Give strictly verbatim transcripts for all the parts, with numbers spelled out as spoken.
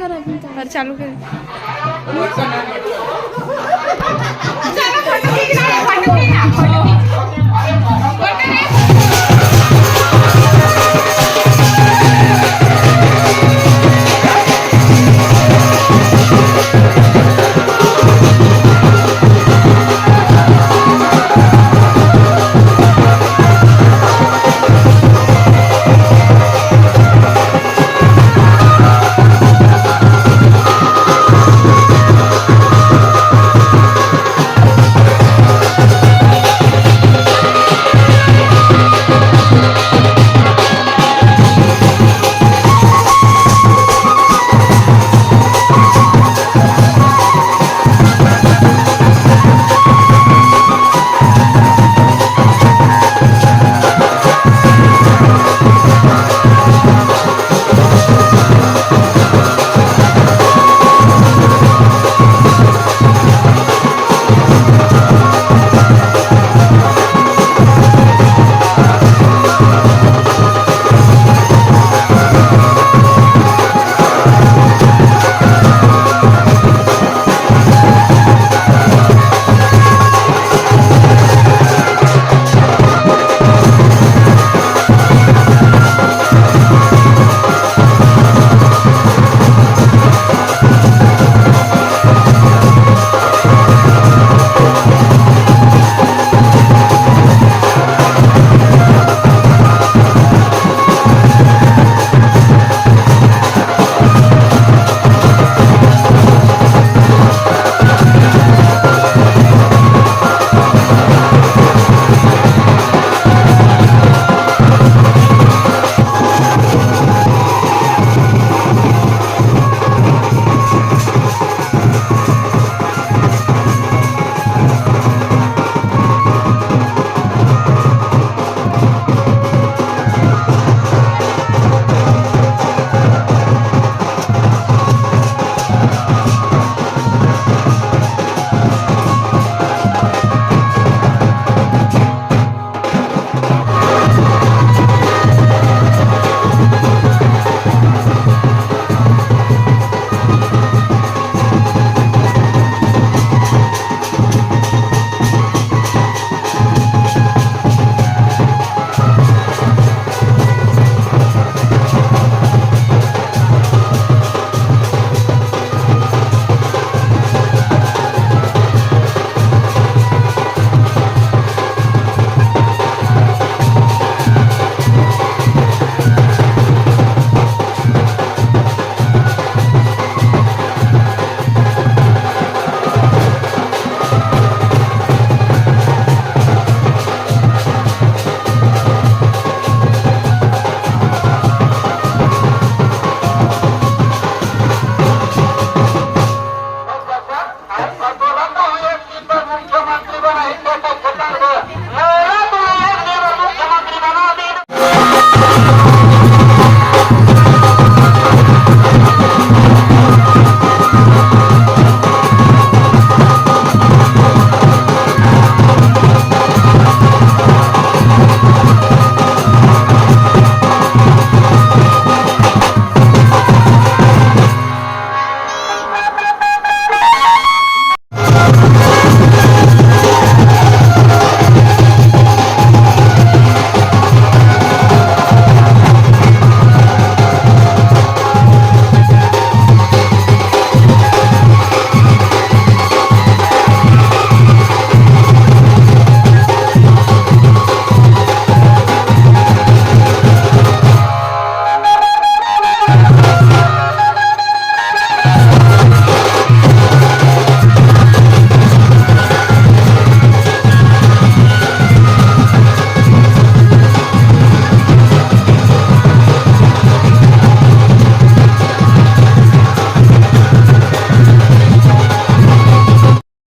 और चालू कर।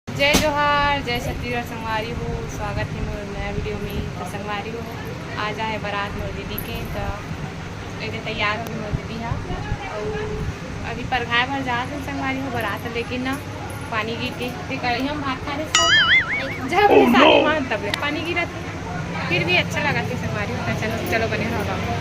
जय जोहार, जय छत्तीसगढ़ संगवारी हो, स्वागत हे मोर नया वीडियो में। तो संगवारी हो, आज आहे बारात मोर दीदी के, तो एदे तैयार होगे मोर दीदी हा। अउ अभी परघाय बर जात हे संगवारी हो बारात, लेकिन ना पानी गिर के, ते कढ़ाई में भात खा रहे सब, जब भी शादी मान तब ले पानी गिरत हे, फिर भी अच्छा लगा थे संगवारी हो। तो चलो, चलो बने रहो।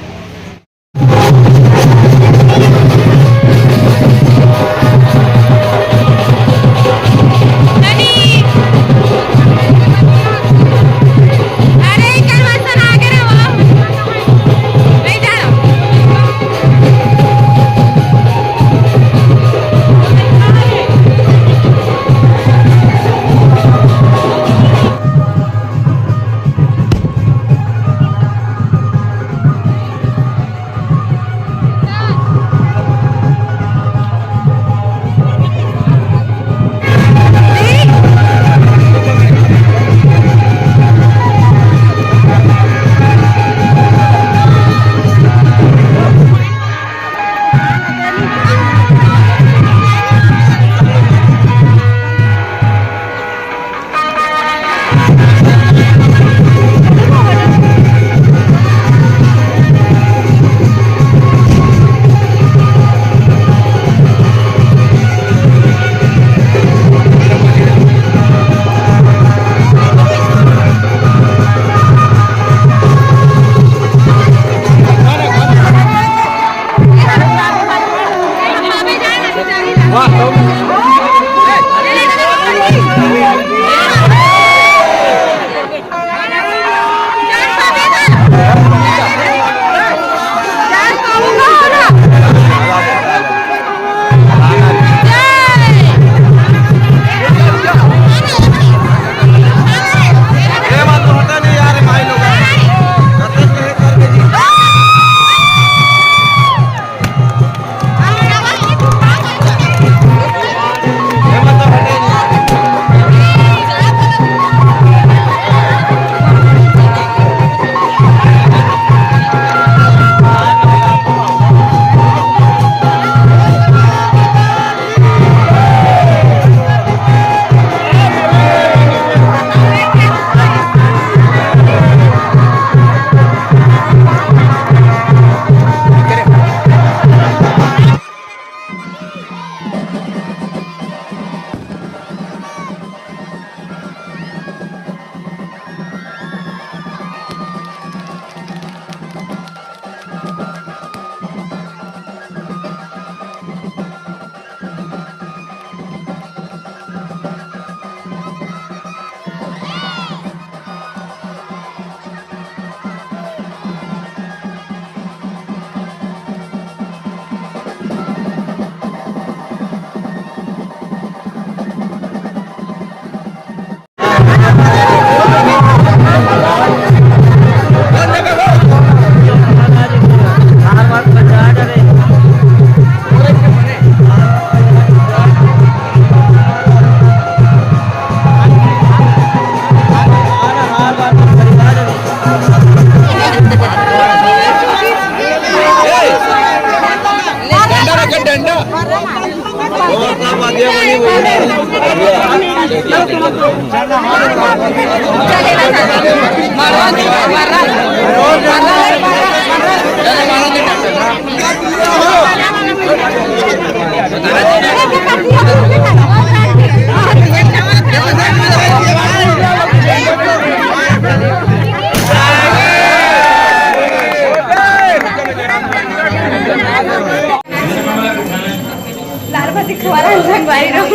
दाल भात खवा रहा है भाई लोग।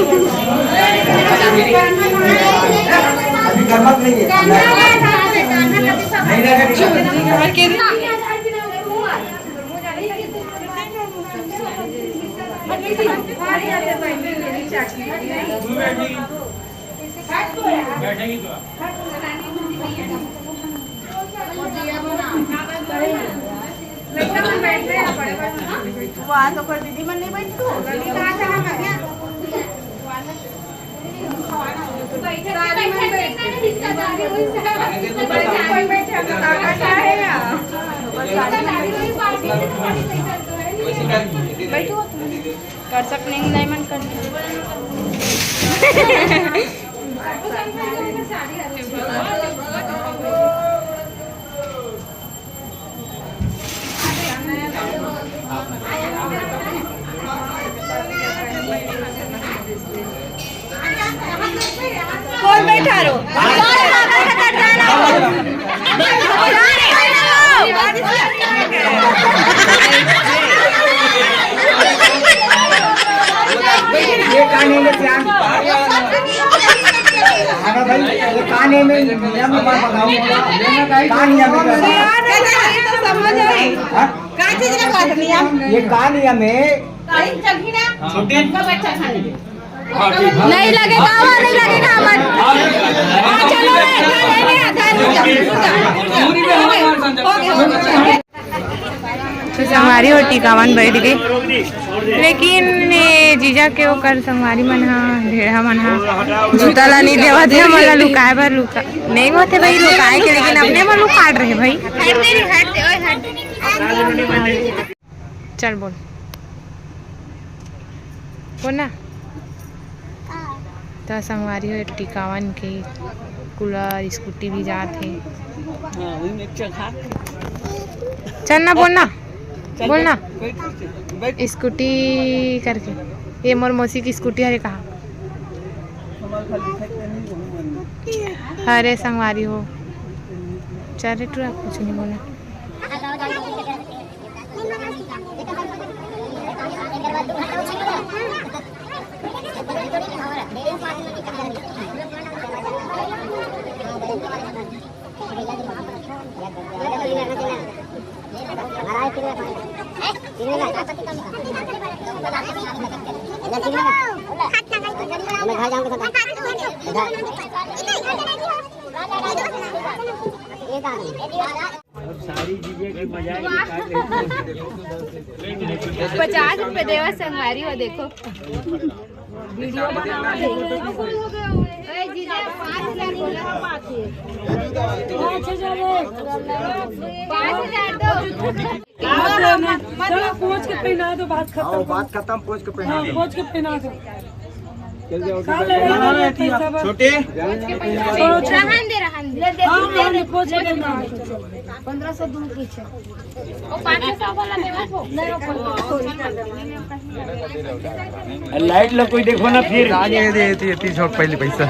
वहाँ तो कोई दीदी मन नहीं बैठी हो। बैठो तुम। कर सक नहीं, नहीं मन कर। कौन बैठा रो? ये कहानी में ध्यान। अरे भाई, ये कहानी में नियम मैं बताऊं, कहानी में। हाँ? का चीज का बात नियम? ये कहानी हमें। चल भी ना। छोटे। बच्चा खाने दे। नहीं लगेगा, आवाज नहीं लगेगा, आवाज। हाँ, चलो रे, चलो रे, चलो रे। तो संगवारी हो टिकावन बैठ गए, लेकिन ये जीजा के ओकर संगवारी मन हा, ढेढ़ा मन हा जूता ला नहीं देवा दे, हमन ला लुकाए बर लुका नहीं होते भाई, लुकाए के, लेकिन अपने मन उखाड़ रहे भाई। हट दे रे, हट दे, ओए हट दे। चल बोल। बोल ना। का? त संगवारी हो, टिकावन के कूलर, स्कूटी भी जात हे। हाँ, वही में चढ़ा। चल ना, बोल ना। चल, बोल ना। बैठ, बैठ, बैठ। स्कूटी करके, ये मोर मौसी के स्कूटी हरे कहा। हमारे खाली साइड में नहीं, वही मन। अरे संगवारी हो, चल रे टूरा, कुछ नहीं बोला। पचास रुपए देवा संगवारी हो, देखो। वीडियो बना दे। ओए जीजा, पाँच हजार बोला। पाँच हजार दो। चलो, पहुंच के पहना दो, बात खत्म। आओ, बात खत्म, पहुंच के पहना दो। पहुंच के पहना दो। खा ले, छोटे। छोड़ो, छोड़ो। रहन दे, रहन दे। हाँ, हाँ, पहुंच के पहना दो। पन्द्रह सौ दूर पीछे। लाइट ला कोई देखो ना फिर। आगे दे, दे, दे, तीस और पहले पैसा।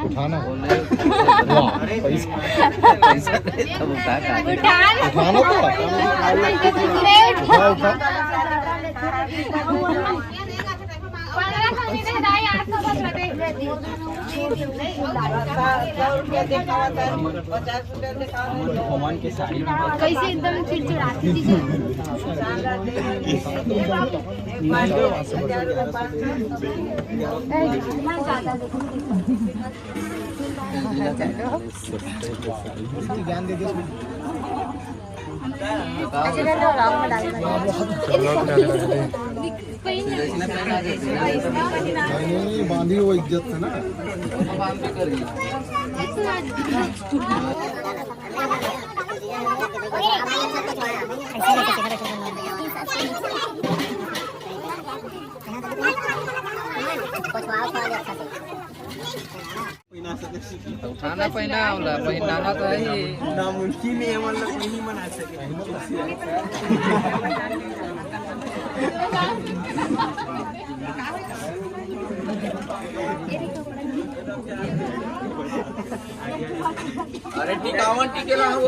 उठाना। वाह, पैसा। पैसा नहीं तो उठा ना। उठाना तो। उठा, उठा। कैसे एकदम चिड़चिड़ाती थी। नहीं, बांधी वो इज्जत से ना। उठाना पहिना वाला, पहिनाना तो है ही। नामुमकिन है, मतलब, कोई नहीं बना सके। अरे, टिकावन टिकेला हो।